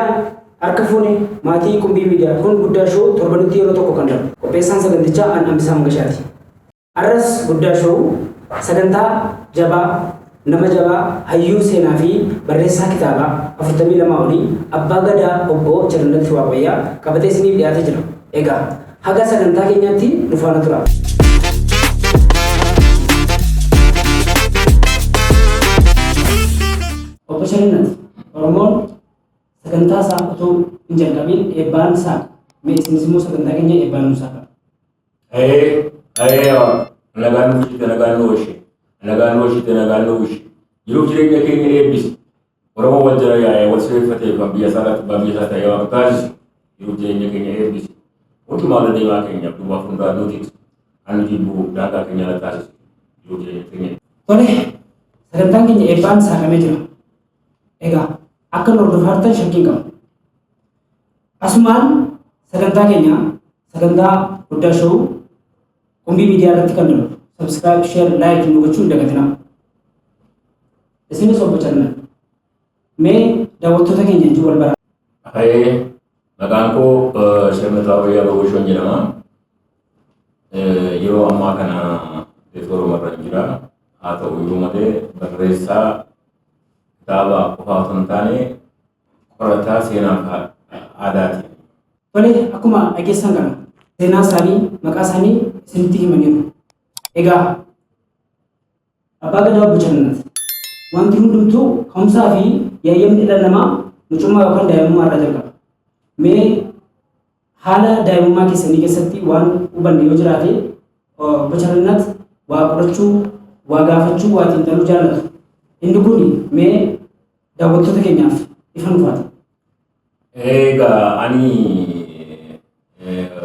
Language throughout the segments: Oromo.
Yooyyaa harka fuune maatii Qumbii Miidiyaa kun Guddaa Show torbanitti yeroo tokko kan darbu. Qopheessaan sagantichaa an Ambisaa Mangashaati. Arras Guddaa Show sagantaa jabaa nama jabaa hayyuu seenaa fi barreessaa kitaabaa 42 olii Abbaa Gadaa Obbo Charinnat Waaqwayyaa qabatee isiniif dhiyaatee jira. Egaa haga sagantaa keenyaatti nu faana tura. Obbo Charinnat, Oromoon sagantaa isaa utuu hin jalqabiin eebbaan saaqa. Mee isinis immoo sagantaa keenya eebbaan nu saaqa. Ayee, ayee, nagaan nu bulchite, nagaan nu oolche, nagaan nu oolchite, nagaan nu bulche. Jiruuf jireenya keenya eebbisi. Oromoo wal jala yaa'ee wal sirreeffatee kan biyya isaa irratti abbaa biyya isaa ta'ee waaqa taasisu. Jiruuf jireenya keenya eebbisi. Hundumaa irra deemaa keenya duubaa fuulduraa nu tiksi. Kan nu jibbu daangaa keenya irra taasisu. Jiruuf jireenya keenya. Tole, sagantaan keenya eebbaan saaqamee jira. Egaa akka nu hordofaa jirtan shakkii hin qabu. Asumaan sagantaa keenya sagantaa Guddaa Show Qumbii Miidiyaa irratti kan darbu subscribe, share, like nu gochuu hin dagatinaa. Isinis Obbo Charinnat mee daawwattoota keenya wajjin wal baraa. Ayee, maqaan koo Charinnat Waaqayyaa Gogoshoon jedhama. Yeroo ammaa kana Teessoo irra jira. Haa ta'u iyyuu malee barreessaa kitaaba qofaa osoo hin taane qorataa seenaa fi aadaati. Tole, akkuma dhageessan kana seenaa isaanii maqaa isaanii isinitti himaniiru. Egaa Abbaa Gadaa Obbo Charinnat, wanti hundumtuu ka'umsaa fi yaayyamni dhala namaa mucummaa yookaan daa'imummaa irraa jalqaba. Mee haala daa'imummaa keessanii keessatti waan hubanne yoo jiraate, Obbo Charinnat waa qorachuu, waa gaafachuu, waa xiinxaluu jaallatu. Inni kun mee daawwattoota keenyaaf ifa nuuf haa ta'u. Egaa ani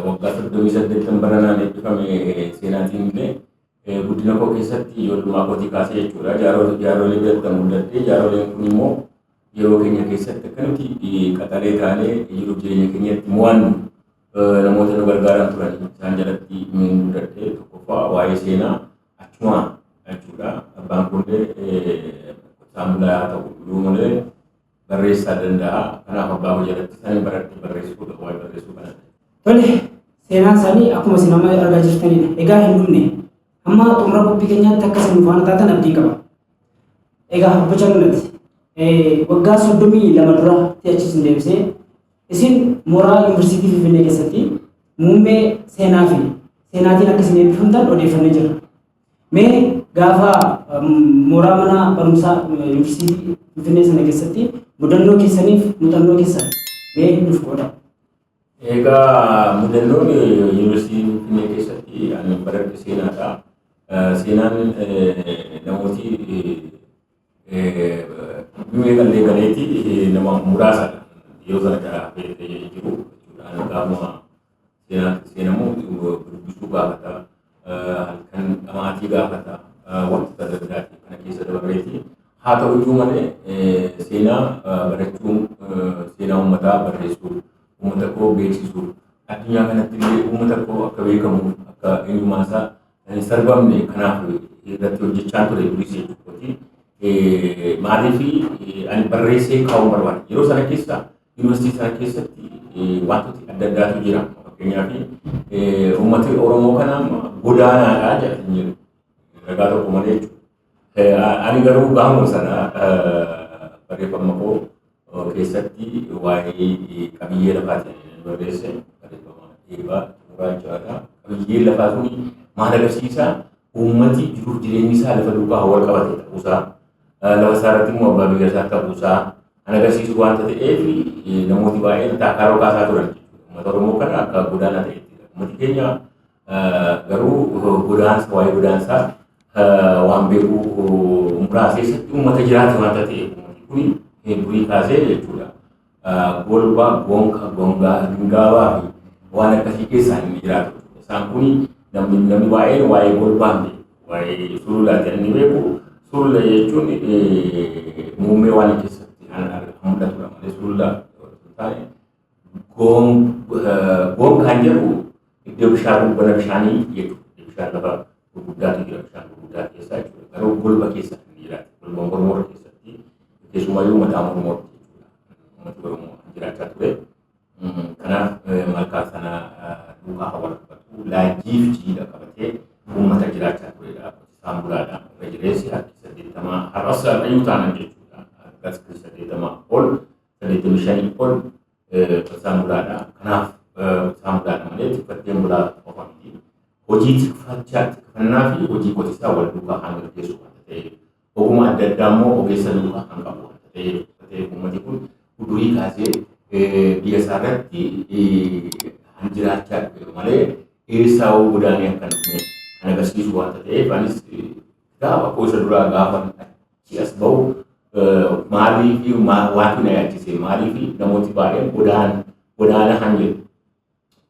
waggaa 38 baranaan eebbifame seenaatiin illee guddina koo keessatti ijoollummaa kootii kaasee jechuudha. Jaarolee biratti kan guddadhe jaaroleen kun immoo yeroo keenya keessatti akka nuti qaxalee taanee jiruuf jireenya keenyatti mo'annu namoota nu gargaaran turan isaan jalatti guddadhe. Tokkoffaa waa'ee seenaa achumaan jechuudha. Abbaan koollee qotisaan bulaa haa ta'u iyyuu malee barreessaa danda'a. Kanaaf abbaa koo jalatti isaan baradhe barreessuudha, waa'ee barreessuu kana. Tole, seenaan isaanii akkuma isin amma argaa jirtanidha. Egaa hin dhumne. Hamma xumura qophii keenyaatti akka isin nu faana taatan abdiin qaba. Egaa Obbo Charinnat, waggaa 32 dura achi isin deebisee isin mooraa Yuunivarsiitii Finfinnee keessatti muummee seenaa fi seenaatiin akka isin eebbifamtan odeeffannee jira. Mee gaafa mooraa mana barumsaa Yuunivarsiitii Finfinnee sana keessatti mudannoo keessaniif muuxannoo keessan mee nuuf qooda. Egaa mudannoon Yuunivarsiitii Finfinnee keessatti ani baradhe seenaadha. Seenaan namooti meeqallee galeeti nama muraasadha. Yeroo sana kan hafee jiru jechuudha. Ani gaafuma seenaatti seenamu dubbisuu gaafata, halkan dhamaatii gaafata, wantoota adda addaati kana keessa dabarreeti. Haa ta'u iyyuu malee seenaa barachuun seenaa uummataa barreessuu, uummata koo beeksisuu, addunyaa kanatti illee uummata koo akka beekamuuf akka eenyummaa isaa hin sarbamne kanaaf irratti hojjechaa ture duris jechuudha. Maaliif ani barreessee kaa'uun barbaada. Yeroo sana keessa yuunivarsiitii sana keessatti wantooti adda addaatu jira. Fakkeenyaaf uummati Oromoo kana godaanaadha jedhanii jiru. Ragaa tokko malee jechuudha. Ani garuu gaafuma sana barreeffama koo keessatti waa'ee qabiyyee lafaatiin barreesse, barreeffama eebbaa xumuraa jechaadha. Qabiyyeen lafaa suni maal agarsiisa? Uummati jiruuf jireenyi isaa lafa duukaa wal qabate ta'uusaa, lafa isaa irratti immoo abbaa biyya isaa ta'uusaa kan agarsiisu waanta ta'eef namooti baay'een taakaaroo kaasaa turan jechuudha. Uummata Oromoo kana akka godaanaa ta'etti. Uummati keenya garuu godaansa waa'ee godaansaa waan beeku muraasa keessatti uummata jiraate waanta ta'eef uummati kun durii kaasee jechuudha. Golba, gonka, gongaa, gingaabaa fi waan akkasii keessaa inni jiraatu. Isaan kun namni baay'een waa'ee golbaa hin beeku. Waa'ee sululaati inni beeku. Sulula jechuun muummee waan keessatti mul'atudha malee sulula hin taane. Gonkaan jedhu iddoo bishaan bana bishaanii jechuudha. Bishaan lafa gurguddaatu jira, bishaan gurguddaa keessaa jechuudha. Garuu golba keessa kan jiraatu. Golba mormor keessatti keessumayyuu mataa mormor jechuudha. Uummati Oromoo kan jiraatu. Jiif jiidha qabatee uummata jiraachaa turedha. Qotisaan bulaadha. Irra jireessi harki 80 har'as har'ayyuu taanan jechuudha. Harki 80 ol 85 ol qotisaan bulaadha. Kanaaf qotisaan bulaadha malee tikfatteen bulaa qofa miti. Hojii tikfachaa tikfannaa fi hojii qotisaa wal duukaa kan gaggeessu waanta ta'eef ogummaa adda addaa immoo ogeessa duukaa kan qabu waanta ta'eef uummati kun durii kaasee biyya isaa irratti kan jiraachaa dhufe malee eessaa godaanee akka hin dhufne kan agarsiisu waanta ta'eef anis kitaaba koo isa duraa gaafa achi as bahu maalii fi waanti na yaachise maalii fi namooti baay'een godaana kan jedhu.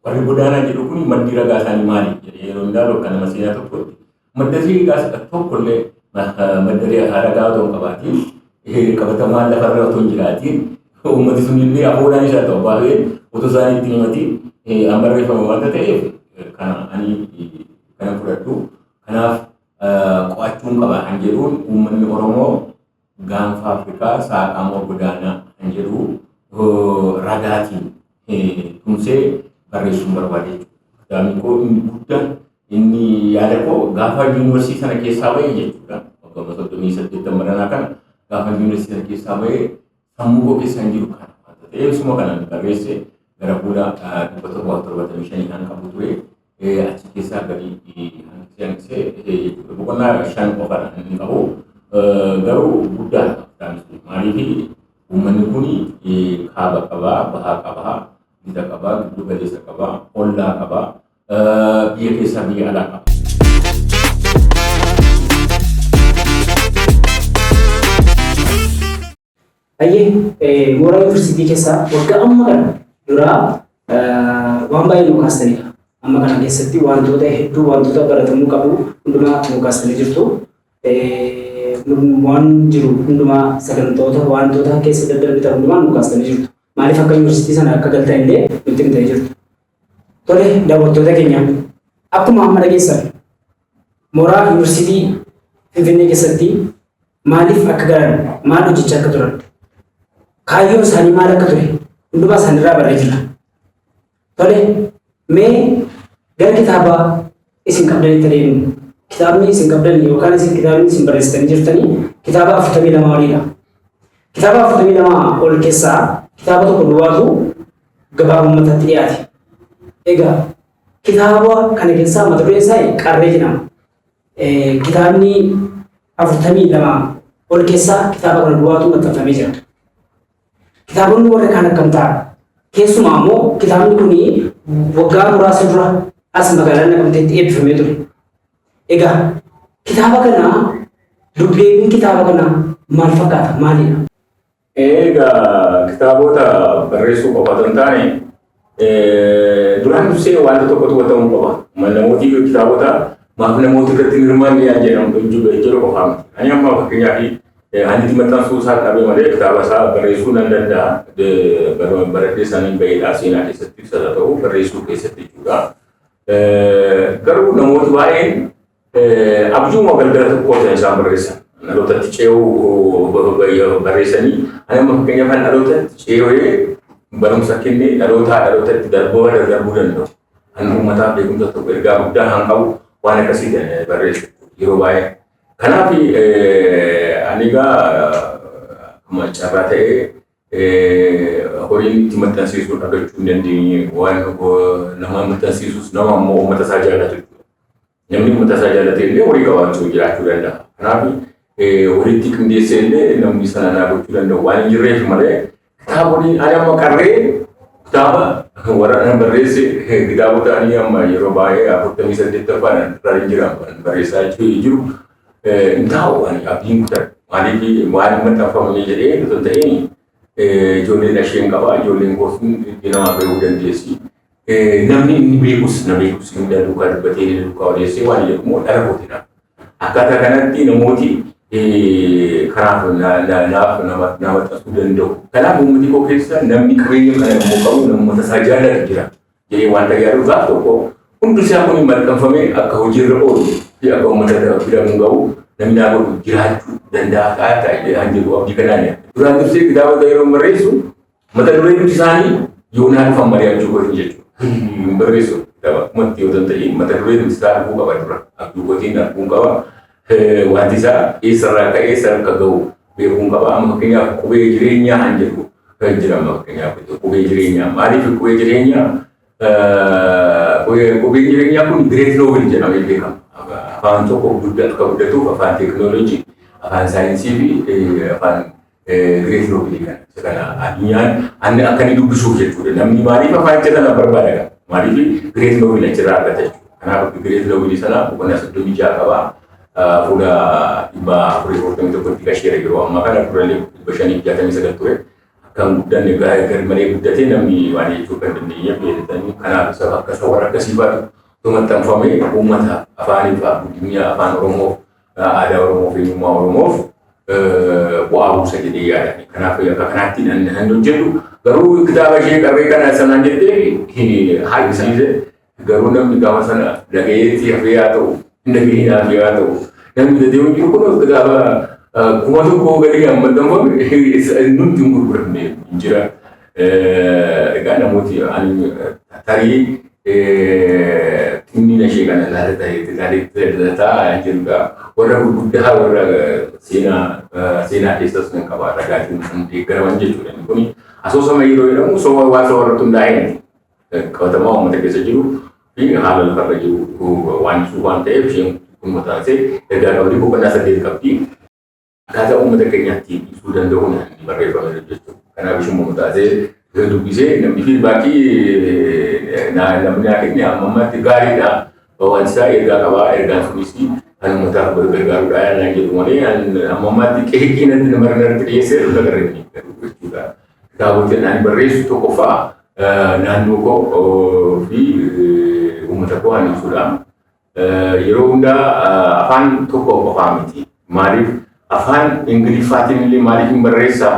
Warri godaanaa jedhu kun maddi ragaa isaanii maali jedhee yeroo ilaalu akka nama seenaa tokkotti madda ragaa tokkollee madda ragaa otoo hin qabaatiin qabatamaan lafarra otoo hin jiraatiin uummati sun illee afoodhaan isaa ta'u baay'ee otoo isaan itti himatiin an barreeffame waanta ta'eef kana ani kana fudhadhu. Kanaaf qo'achuun qaba kan jedhuun uummanni Oromoo gaanfa Afrikaa saaqamoo godaanaa kan jedhu ragaatiin tumsee barreessuun barbaade jechuudha. Kitaabni koo inni guddaan inni yaada koo gaafa yuunivarsiitii sana keessaa bahee jechuudha. Waggaa 38 baranaa kana gaafa yuunivarsiitii sana keessaa bahee sammuu koo keessa hin jiru kana waanta ta'eef suma kanaan barreesse gara fuula 775 kan qabu ture. Achi keessaa gadi hanqisee hanqisee jechuudha. Boqonnaa 5 qofaadha kan inni qabu. Garuu guddaadha kitaabni sun. Maaliif uummanni kun kaaba qabaa, bahaa qabaa, lixa qabaa, giddu galeessa qabaa, ollaa qabaa, biyya keessaa biyya alaa qaba. Hayyee mooraa yuunivarsiitii keessaa waggaa amma kana duraa waan baay'ee nu kaastanidha. Amma kana keessatti wantoota hedduu wantoota baratamuu qabu hundumaa nu kaastanii jirtu. Waan jiru hundumaa sagantoota wantoota keessa daddarbitan hundumaa nu kaastanii jirtu. Maaliif akka yuunivarsiitii sana akka galtan illee nutti himtanii jirtu. Tole daawwattoota keenya akkuma amma dhageessan mooraa yuunivarsiitii Finfinnee keessatti maaliif akka galan maal hojjechaa akka turan kaayyoon isaanii maal akka ture hundumaa isaaniirraa barree jira. Tole mee gara kitaaba isin qabdanitti adeemnu. Kitaabni isin qabdan yookaan isin kitaabni isin barreessitanii jirtanii kitaaba 42 oliidha. Kitaaba 42 ol keessaa kitaaba tokko duwwaatu gabaa uummatatti dhiyaate. Egaa kitaaba kana keessaa mata dureen isaa Qarree jedhama. Kitaabni 42 ol keessaa kitaaba kana duwwaatu maxxanfamee jira. Kitaabonni warra kaan akkam ta'an? Keessumaa immoo kitaabni kun waggaa muraasa dura as magaalaa Naqamteetti eebbifamee ture. Egaa kitaaba kana dubdeebiin kitaaba kanaa maal fakkaata? Maalidha? Egaa kitaabota barreessuu qofa otoo hin taane duraan dursee wanta tokkotu ta'uu qaba. Namooti kitaabota maaf namoota irratti hin hirmaanne yaa jedhamu jedhu qofaa miti. Ani amma fakkeenyaaf ani itti maxxansuu isaa qabee malee kitaaba isaa barreessuu nan danda'a. Baradhee isaanii baheedha seenaa keessatti ibsa ta'u barreessuu keessatti jechuudha. Garuu namooti baay'een abjuuma galgala tokko kan isaan barreessan. Dhalootatti ce'uu barreessanii ani amma fakkeenyaaf kan dhalootatti ce'ee barumsa kennee dhalootaa dhalootatti darbuu darbuu danda'u. Kan uummataaf beekumsa tokko ergaa guddaa kan qabu waan akkasii barreessu yeroo baay'ee. Kanaaf ani egaa akkuma carraa ta'ee horiin itti maxxansiisuu argachuu hin dandeenye waan nama maxxansiisus nama ammoo uummata isaa jaallatu jechuudha. Namni uummata isaa jaallate illee horii qabaachuu jiraachuu danda'a. Kanaaf horiitti qindeessee illee namni sana naa gochuu danda'u waan hin jirreef malee kitaabonni ani amma qarree kitaaba warra nan barreesse kitaabota ani amma yeroo baay'ee 48ffaan irra hin jira barreessaa jiru hin taa'u ani abdiin kutadhu. Maaliif waan hin maxxanfamne jedhee osoo hin ta'in ijoolleen isheen qaba ijoolleen koo sun namaa beekuu dandeessi. Namni inni beekus na beekus inni duukaa dubbatee inni duukaa odeessee waan jedhu immoo dhala kootidha. Akkaataa kanatti namooti kanaaf naaf nama maxxansuu danda'u. Kanaaf uummati koo keessa namni qabeenya kana immoo qabu namoota isaa jaallatu jira jedhee wanta yaadu gaaf tokko hundi isaa kun maxxanfamee akka hojiirra oolu fi akka uummata bira gahu namni naa godhu jiraachuu danda'a ta'aa jedhan jedhu abdii kanaan yaada. Duraan dursee kitaabota yeroo barreessu mata dureen isaanii yoo naa dhufan mari'achuu godhin jechuudha. Hin barreessu. Kitaaba akkumatti yoo ta'e mata dureen isaa arguu qaba dura. Abduu arguu qaba. Wanti isaa eessarraa ka'ee eessa akka gahu beekuun qaba. Amma fakkeenyaaf "Qubee jireenyaa" kan jedhu jira. Amma fakkeenyaaf "Qubee jireenyaa". Maaliif qubee jireenyaa? Qubeen jireenyaa kun great novel jedhamee beekama. Afaan tokko akka guddatuuf afaan teekinooloojii, afaan saayinsii fi afaan great novelii kana. Isa kana addunyaan akka inni dubbisuuf jechuudha. Namni maaliif afaanicha kana barbaada? Maaliif great novel achirraa argata jechuudha. Kanaaf great novelii sana boqonnaa 36 qaba. Fuula 441tti gasheera yeroo ammaa kana. Durallee 569 ture. Akka hin guddanne, gar malee guddatee namni waan jechuu kan dandeenyeef, kanaaf isa akka isa warra akkasii baatu maxxanfamee uummata afaaniif, guddina afaan Oromoof, aadaa Oromoof, eenyummaa Oromoof bu'aa buusa jedhee yaada. Kanaaf akka kanaatti nan hojjedhu. Garuu kitaaba ishee qarree kana sanaan jettee haadhisiise, garuu namni gaafa sana dhagayeetti hafee haa ta'u, hin dhagahiin hafee haa ta'u, namni dadee jiru kun kitaaba 1000 gadi maxxanfame nutti hin gurguramne hin jira. Egaa namooti ani tarii xinnina ishee kana ilaalata jedhudha. Warra gurguddaa, warra seenaa keessas kan qaba, ragaatiin kan deeggaraman jechuudha. Inni kun asoosama yeroo jedhamu soba waan soba irratti hundaa'e miti. Qabatamaa uummata keessa jiru fi haala lafarra jiru waan ibsuuf waan ta'eef, isheen kun mataa ishee ergaa qabdi, boqonnaa saddeet qabdi. Akkaataa uummata keenyaatti ibsuu danda'uun inni barreeffame jechuudha. Kanaaf isheen mataa ishee dubbisee namni feedbackii namni naa kenne amma ammaatti gaariidha. Waan isaa ergaa qabaa, ergaan sunis kan uummataaf gargaarudha naan jedhu malee amma ammaatti qeeqii natti nama irratti dhiyeessee dhuga garreeffame jechuudha. Kitaabota ani barreessu tokkoffaa naannoo koo fi uummata koo ani ibsudha. Yeroo hundaa afaan tokko qofaa miti. Maaliif afaan Ingiliffaatiin illee maaliif hin barreessaa?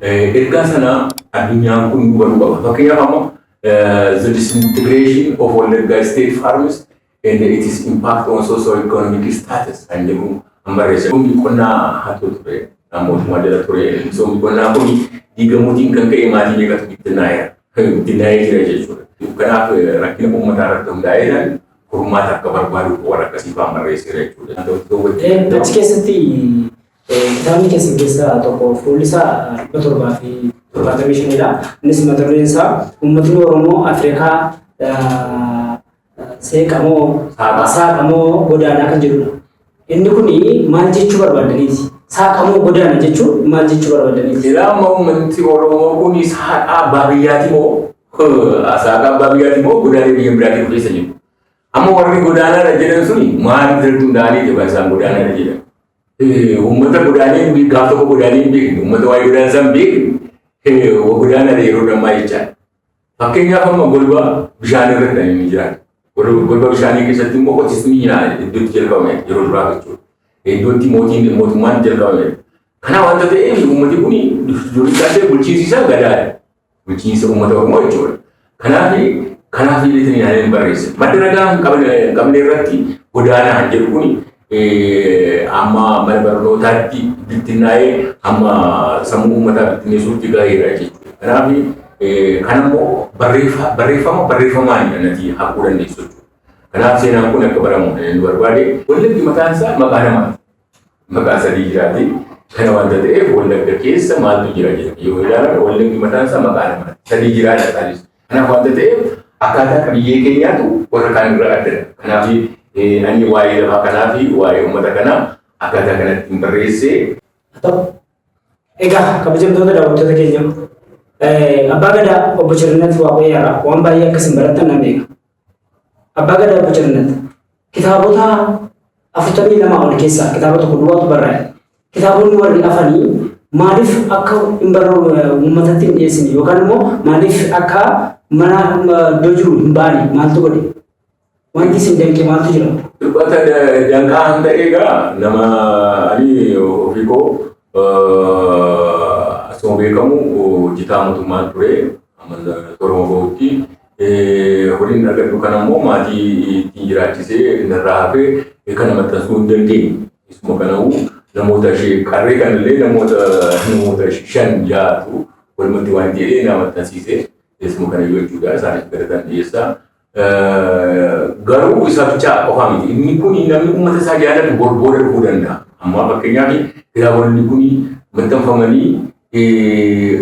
Ergaa sana addunyaan kun baruu qaba. Fakkeenyaaf amma "The Disintegration of Wallagga State Farms and Its Impact on Socio-Economic Status" kan jedhu kan barreesse. Misoomni qonnaa hattuu ture. Mootummaa jala ture. Misoomni qonnaa kun diigamuutiin kan ka'e maatii meeqatu bittinnaa'eera. Bittinnaa'ee jira jechuudha. Kanaaf rakkina uummataa irratti hundaa'ee furmaata akka barbaadu warra akkasii fa'aa barreesseera jechuudha. Achi keessatti kitaabni keessan keessaa tokko fuulli isaa 775dha. Innis mata dureen isaa "Uummatni Oromoo Afrikaa Seeqamoo Saaqamoo Godaanaa" kan jedhudha. Inni kun maal jechuu barbaadaniiti? Saaqamoo godaana jechuun maal jechuu barbaadaniiti? Ilaa, amma uummatni Oromoo kun saaqaa abbaa biyyaati moo, saaqaa abbaa biyyaati moo, godaanee biyya biraatii keessa jiru? Amma warri godaanaadha jedhan suni maal irratti hundaa'anii jaba isaan godaanaadha jedhan? Uummata godaanee gaaf tokko godaanee hin beekne, uummata waa'ee godaansaa hin beekne godaanaadha yeroo dammaa jechaadha. Fakkeenyaaf amma golba bishaan irratti kan inni jiraatu. Golba bishaanii keessatti immoo qotisni iddootti jalqabame yeroo duraa jechuudha. Iddootti mootiin mootummaan jalqabame. Kana waanta ta'eef uummati kun durii kaasee bulchiinsi isaa gadaadha. Bulchiinsa uummata Oromoo jechuudha. Kanaaf illee ani barreesse. Madda ragaa hin qabne irratti godaanaa kan jedhu kun amma mana barnootaatti bittinnaa'ee amma sammuu uummataa bittinneessuutti gaheera jechuudha. Kanaaf kan immoo barreeffama barreeffamaan nati haquu dandeessu jechuudha. Kanaaf seenaan kun akka baramu inni barbaade. Wallaggi mataan isaa maqaa namaati. Maqaa sadii jiraati. Kana waanta ta'eef Wallagga keessa maaltu jira jedhama. Yoo ilaalame Wallaggi mataan isaa maqaa namaati. Sadii jiraata isaanis. Kanaaf waanta ta'eef akkaataa qabiyyee keenyaatu warra kaan irraa addadha. Kanaaf ani waa'ee lafaa kanaa fi waa'ee uummata kanaa akkaataa kanatti hin barreessee. Egaa kabajamtoota daawwattoota keenya, Abbaa Gadaa Obbo Cherinnat Waaqayyaarraa waan baay'ee akkasin barattan nan beeka. Abbaa Gadaa Obbo Cherinnat, kitaabota 42 ol keessaa kitaaba tokko duwwaatu barraa'e. Kitaabonni warri afanii maaliif akka hin uummatatti hin dhiyeessine yookaan immoo maaliif akka mana iddoo jiru hin baane maaltu godhe? Wanti isin danqe maaltu jira? Dubbata danqaa kan ta'e egaa nama ani ofii koo akkuma beekamu hojjetaa mootummaa ture, amma torba bahutti. Horiin argadhu kana immoo maatii ittiin jiraachisee narraa hafee kana maxxansuu hin dandeenye. Isuma kana'uu namoota ishee qarree kanallee namoota shan ja'atu walumatti waan jedhee na maxxansiise. Keessumaa kana jechuudha isaanis galataan dhiyeessaa. Garuu isa bichaa qofaa miti. Inni kun namni uummata isaa jaalatu bor booda dhufuu danda'a. Amma fakkeenyaaf kitaabonni kun maxxanfamanii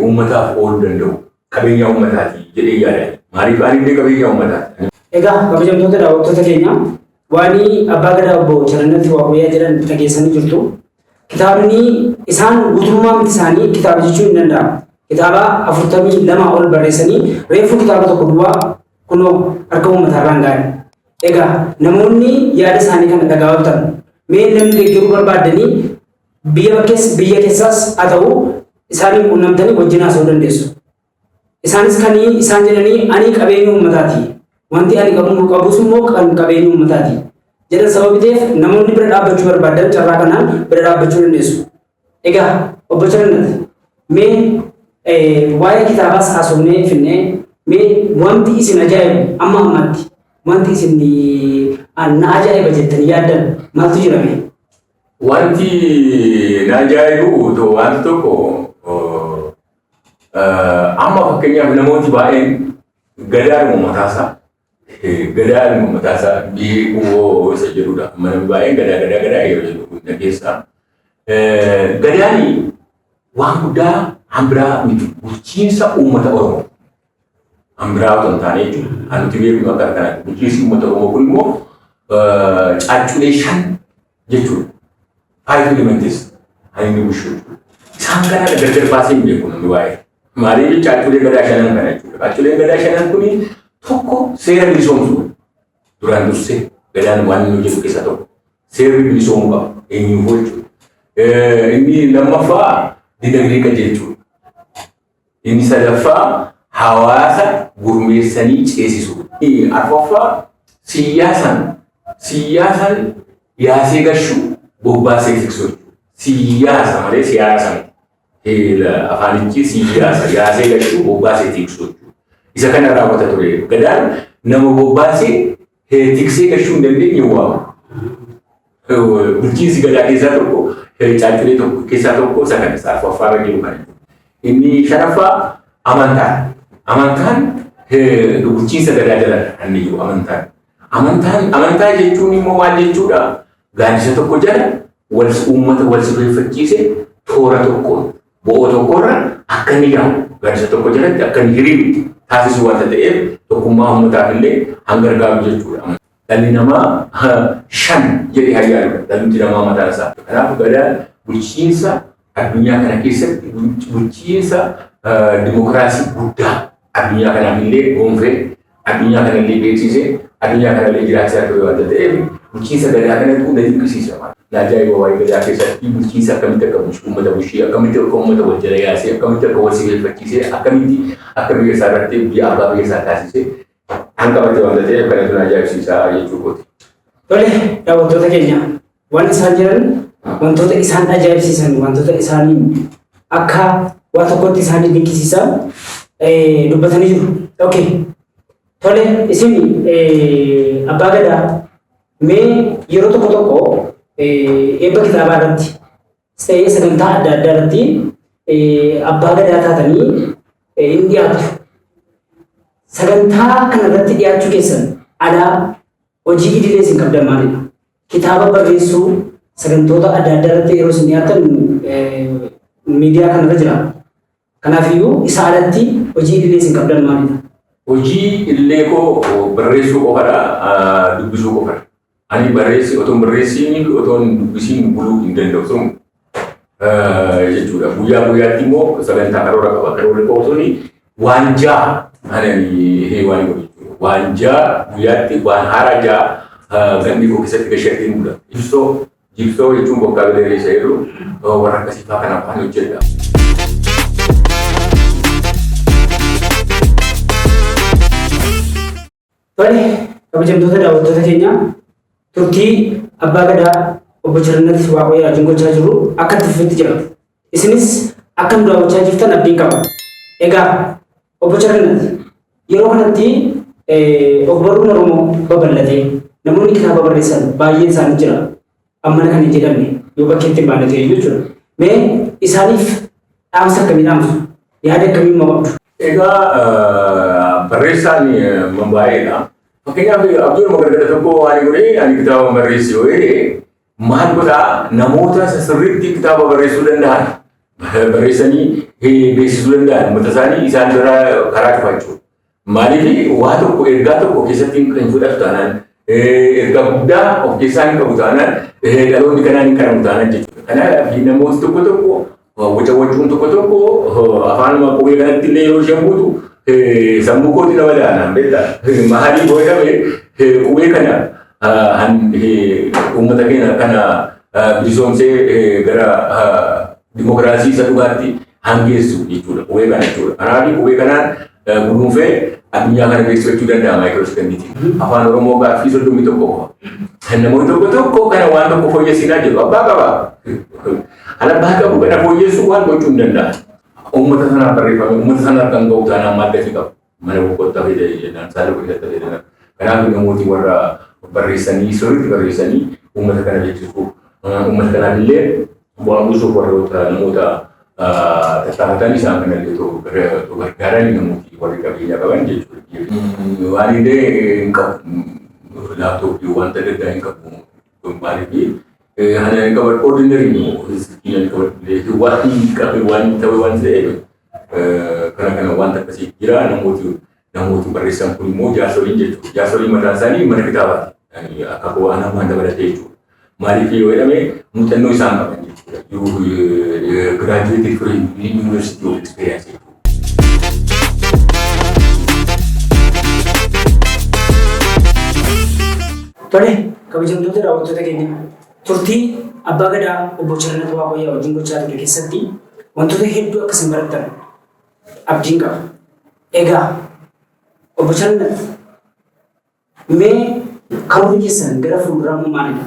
uummataaf ooluu danda'u. Qabeenya uummataati jedhee yaada. Maaliif ani illee qabeenya uummataati. Egaa kabajamtoota daawwattoota keenya, waan abbaa gadaa obbo Charannat Waaqoyyaa jedhan dhageessanii jirtu. Kitaabni isaan guutummaan isaanii kitaaba jechuun hin danda'amu. Kitaaba 42 ol barreessanii reefuu kitaaba tokko duwwaa kunoo harka uummataarraan ga'an. Egaa namoonni yaada isaanii kana dhagaa ooltan, mee namni deeggaruu barbaaddanii biyya bakkees biyya keessaas haa ta'u isaaniin quunnamtanii wajjin haasa'uu dandeessu. Isaanis kan isaan jedhanii ani qabeenya uummataati. Wanti ani qabu qabus immoo kan qabeenya uummataati. Jedhan sababi ta'eef namoonni bira dhaabbachuu barbaadan carraa kanaan bira dhaabbachuu dandeessu. Egaa obbo Charannat, mee waa'ee kitaabaas haasofnee finnee, mee wanti isin ajaa'ibu amma ammaatti wanti isin na ajaa'iba jettanii yaaddan maaltu jira mee? Wanti na ajaa'ibu wanti tokko, amma fakkeenyaaf namooti baay'een gadaadhuma mataasaa beekuu isa jedhudha. Amma namni baay'een gadaa gadaa gadaa yeroo jedhu kun dhageessaa. Gadaani waan guddaa hambiraa miti, bulchiinsa uummata Oromoo. Hambiraa otoo hin taane jechuudha. Kan nuti beeknu akka kanaatti bulchiinsi uummata Oromoo kun immoo caacculee shan jechuudha. Five elements kan inni bulchu jechuudha. Isaan kana gargar baasee hin beeku namni baay'ee. Maaliif caacculee gadaa shanan kana jechuudha. Caacculeen gadaa shanan kuni tokko seera bilisoomsuu. Duraan dursee gadaan waan inni hojjetu keessaa tokko seerri bilisoomuu qaba eenyuuf jechuudha. Inni lammaffaa dinagdee qajeelchuudha. Inni sadaffaa hawaasa gurmeessanii ceesisuudha. Inni arfaffaa siyaasaan yaasee gashuu, bobbaasee tiksuu jechuudha. Siyaasa malee siyaasa miti. Afaanichi siyaasa yaasee gashuu, bobbaasee tiksuu jechuudha. Isa kana raawwata ture. Gadaan nama bobbaasee tiksee gashuu hin dandeenye waama. Bulchiinsi gadaa keessaa tokko, caacculee tokko keessaa tokko isa kana, isa arfaffaarra jiru kana. Inni shanaffaa amantaan. Amantaan bulchiinsa gadaa jala kan inni jiru amantaan. Amantaan amantaa jechuun immoo maal jechuudha? Gaaddisa tokko jala wal uummata wal sirreeffachiise, toora tokkoon bo'oo tokkorra akka inni yaa'u, gaaddisa tokko jalatti akka inni hiriiru taasisuu wanta ta'eef tokkummaa uummataaf illee hanga gargaaru jechuudha. Dhalli namaa shan jedhee hayyaadudha. Dhalli namaa mataa isaa. Kanaaf gadaan bulchiinsa addunyaa kana keessatti bulchiinsa dimokiraasii guddaa addunyaa kanaaf illee gonfee, addunyaa kana illee beeksisee, addunyaa kana illee jiraachisaa ture waanta ta'eef bulchiinsa gadaa kanatu na dinqisiisa. Na ajaa'iba waa'ee gadaa keessatti bulchiinsa akkamitti akka bulchu, uummata bulchee, akkamitti akka uummata wal jala yaasee, akkamitti akka wal sibeeffachiisee, akkamitti akka biyya isaa irratti biyya abbaa biyya isaa taasisee kan qabate waanta ta'eef kanatu na ajaa'ibsiisa jechuu kooti. Tole, daawwattoota keenya, waan isaan jiran, wantoota isaan ajaa'ibsiisan, wantoota isaanii akka waa tokkotti isaanii dinqisiisan dubbatanii jiru. Okay. Tole, isin abbaa gadaa, mee yeroo tokko tokko eebba kitaabaa irratti ta'ee sagantaa adda addaa irratti abbaa gadaa taatanii hin dhiyaatu. Sagantaa kana irratti dhiyaachuu keessan alaa hojii idilee isin qabdan maalidha? Kitaaba barreessuu, sagantoota adda addaa irratti yeroo isin dhiyaatan miidiyaa kanarra jira. Kanaafiyyuu isa alatti hojii idilee isin qabdan maalidha? Hojii idilee koo barreessuu qofadha, dubbisuu qofadha. Ani barreessi otoo hin barreessiin, otoo hin dubbisiin buluu hin danda'u sun jechuudha. Guyyaa guyyaatti immoo sagantaa karoora qaba. Karoorri koo suni waan ja'a ani waan godhu jechuudha. Waan ja'a guyyaatti waan haaraa ja'a ganni koo keessatti gashatee bula. Jibsoo, jibsoo jechuun vocabulary isa jedhu warra akkasii fa'aa kanaaf waan hojjedha. Tole, kabajamtoota daawwattoota keenya, turtii abbaa gadaa obbo Charannat Waaqoyyaa wajjin gochaa jirru akka itti fufetti jira. Isinis akka nu daawwachaa jirtan abdiin qaba. Egaa obbo Charannat, yeroo kanatti ogbarruun Oromoo babal'atee namoonni kitaaba barreessan baay'een isaanii jira. Ammana kan hin jedhamne yoo bakkeetti hin baane ta'e jechuudha. Mee isaaniif dhaamsa akkamii dhaamsu? Yaada akkamii immoo qabdu? Egaa barreessaan baay'eedha. Fakkeenyaaf abjuun gargara tokko waan godhee ani kitaaba barreessu yoo jedhee maal godhaa, namoota sirriitti kitaaba barreessuu danda'an, barreessanii beeksisuu danda'an, uummata isaanii isaan bira karaa cufa jechuudha. Maaliif, waa tokko ergaa tokko keessatti hin fudhatu taanaan, ergaa guddaa of keessaa hin qabu taanaan, dhaloonni kanaan hin qaramu taanaan jechuudha. Kanaaf namooti tokko tokko waca wacuun tokko tokko afaanuma qubee kanatti illee yeroo isheen buutu sammuu kooti nama daanaan beektaa. Maaliif godhame, qubee kana uummata keenya kana bilisoomsee gara dimokiraasii isa dhugaatti hangeessu jechuudha. Qubee kana jechuudha. Kanaaf qubee kanaan guduunfee addunyaa kana beeksifachuu danda'a maayikiroosekondiitiin. Afaan Oromoo gaaffii 31 qofa. Namoonni tokko tokko kana waan tokko fooyyessinaa jedhu, abbaa qaba. Kan abbaa qabu kana fooyyessuu waan gochuu hin danda'an. Uummata sanaaf barreeffame uummata sanaaf kan ga'u taanaan maal gatii qabu. Mana boqotaa fide jennaan saala godhata fedhan. Kanaaf namooti warra barreessanii, sirriitti barreessanii uummata kana beeksisuuf, uummata kanaaf illee bu'aa buusuuf warroota namoota tattaafatan isaan kanallee otoo gargaaran namooti warri qabeenya qaban jechuudha. Waan illee hin qabu, laaptooppii wanta adda addaa hin qabu. Maaliif, ana hin qabadhu, ordinary silkiin qabadhu, waan hin qabe waan ta'e waan ta'eef kana kana wanta akkasii jira. Namooti barreessan kun immoo jaarsoliin jechuudha. Jaarsoliin mataan isaanii mana kitaabaati. Akka waan hamaan dabalatee jechuudha. Maaliif yoo jedhame, muuxannoo isaan qaban jechuudha. You graduated from University of Experience jechuudha. Tole, kabajamtoota daawwattoota keenya, turtii Abbaa Gadaa Obbo Charannat Waaqayyaa wajjin gochaa ture keessatti wantoota hedduu akka isin barattan abdiin qaba. Egaa Obbo Charannat, mee karoorri keessan gara fuulduraa immoo maalidha?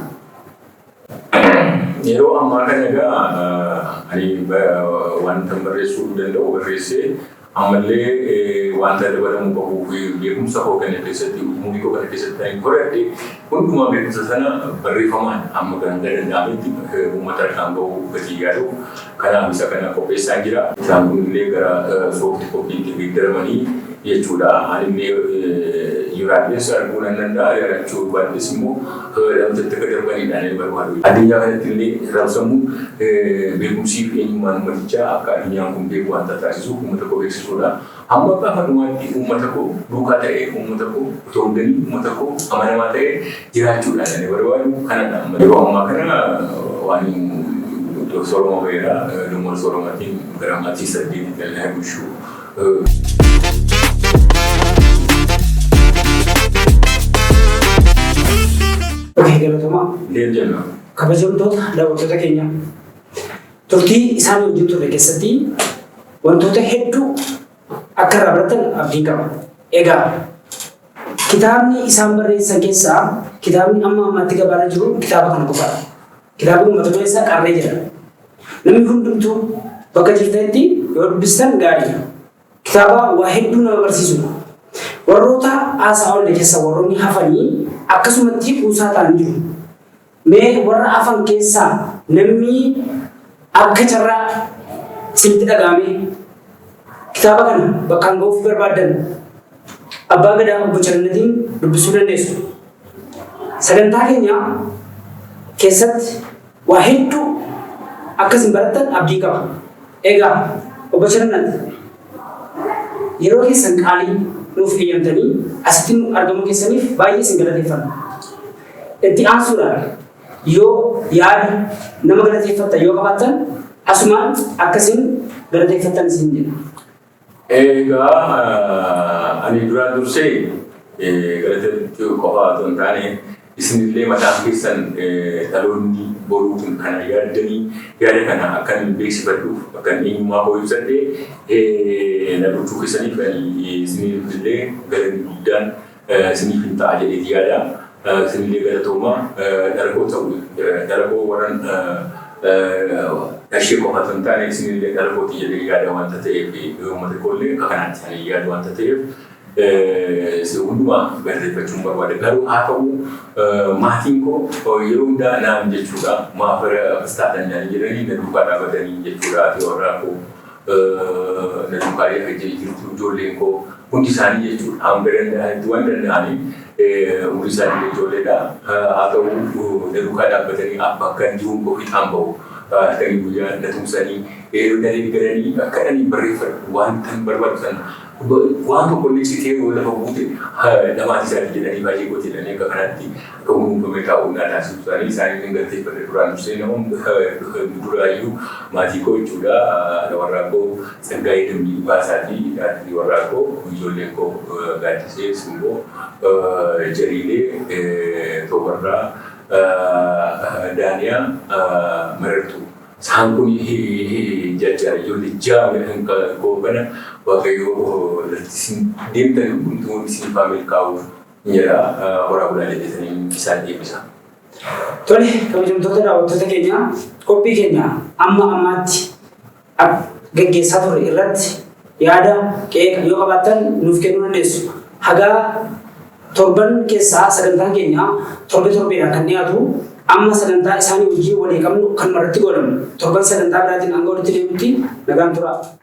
Yeroo ammaa kana egaa ani wanta barreessuu danda'u barreessee, ammallee wanta dabalamuu qabuu fi beekumsa koo kana keessatti, umurii koo kana keessatti ani horadhe hundumaa, beekumsa sana barreeffamaan amma hanga danda'ametti uummata harkaan gahuu gatii yaadu, kanaaf isa kana qopheessaa jira. Isaan kunillee gara soft copytti geeddaramanii jechuudha. Ani yuraadhees arguu nan danda'a, yaadachuu baadhees immoo dhalootatti akka darbaniidhaan inni barbaadu. Addunyaa kanatti illee raabsamuu beekumsii fi eenyummaan uummatichaa akka addunyaan kun beeku wanta taasisuuf uummata koo beeksisuudha. Hamma gaafa dhumaatti uummata koo duukaa ta'ee, uummata koo otoo hin ganin, uummata koo amanamaa ta'ee jiraachuudhaan ani barbaadu kanadha. Yeroo ammaa kana waan sooroma ba'eera. Dhimma sooromaatiin gara maatii 8 dhalaa bulchuu. Okay, galatoomaa. Deem jenna. Kabajamtoota daawwattoota keenya, turtii isaan wajjin turre keessatti wantoota hedduu akka irraa baratan abdiin qaba. Egaa kitaabni isaan barreessan keessaa kitaabni amma ammaatti gabaarra jiru kitaaba kana qofaadha. Kitaabni kun mata dureen isaa Qarree jedha. Namni hundumtuu bakka jirtanitti yoo dubbistan gaariidha. Kitaaba waa hedduu nama barsiisudha. Warroota haasaa oolle keessa warroonni hafanii akkasumatti kuusaa ta'anii jiru. Mee warra hafan keessaa namni akka carraa isinitti dhaga'ame kitaaba kana bakkaan ga'uuf barbaaddan Abbaa Gadaa Obbo Charannatiin dubbisuu dandeessu. Sagantaa keenya keessatti waa hedduu akka isin barattan abdii qaba. Egaa Obbo Charannat, yeroo keessan qaalii nuuf eeyyamtanii asitti nu argamuu keessaniif baay'ee isin galateeffanna. Itti aansuudhaan yoo yaada nama galateeffattan yoo qabaattan, asumaan akkasiin galateeffattan isin jedha. Egaa ani duraan dursee galateeffachuu qofaa otoo hin taane, isinillee mataan keessan dhaloonni boruu kun kana yaaddanii yaada kana akkan beeksifadhuuf, akkan eenyummaa koo ibsadhee na gochuu keessaniif ani isinillee galanni guddaan isiniif hin ta'a jedheeti yaada. Isinillee galatooma. Dhala koo ta'u, dhala koo warran dhashee qofa otoo hin taane, isinillee dhala kooti jedhee yaada wanta ta'eef, uummata koollee akka kanaatti isaanii yaadu wanta ta'eef, hundumaa galateeffachuun barbaada. Garuu haa ta'u, maatiin koo yeroo hundaa naan jechuudha. Maaf akkas taatan naan jedhanii na duukaa dhaabatanii jechuudha. Ati warraa koo Na duukaa jirtu ijoolleen koo hundi isaanii jechuudha. Hanga danda'anitti waan danda'aniin umurii isaanii ijoolleedha. Haa ta'u, na duukaa dhaabbatanii bakka jiruun koo fiixaan bahu. Halkanii guyyaa na tumsanii, na deeggaranii, akka ani barreeffadhu waan tan barbaadu sana waan tokko illee citee yoo lafa buute namaati isaanii jedhanii baay'ee gooti jedhanii akka kanaatti akka kunuunfamee taa'u naa taasisu isaanii isaanii hin galateeffadhe. Duraan dursee nama duraayyuu maatii koo jechuudha. Haadha warraa koo Tsaggaayee Dambii Dhugaasaa fi haadha warraa koo, ijoolleen koo Gaaddisee, Simboo, Jariilee, Toobarraa, Daaniyaa, Marartuu. Isaan kun jajjaara ijoollee ja'a koo kana Waaqayyo lafti isin deemtan hundumtuu isin faa milkaa'u jedha. Horaa bulaa jedhetanii isaan eebbisa. Tole, kabajamtoota daawwattoota keenya, qophii keenya amma ammaatti gaggeessaa turre irratti yaada, qeeqa yoo qabaattan nuuf kennuu dandeessu. Hagaa torban keessaa sagantaan keenya torbe torbeedhaan kan dhiyaatu, amma sagantaa isaanii wajjin walii qabnu kan irratti godhamu. Torban sagantaa biraatiin hanga walitti deemutti nagaan turaa.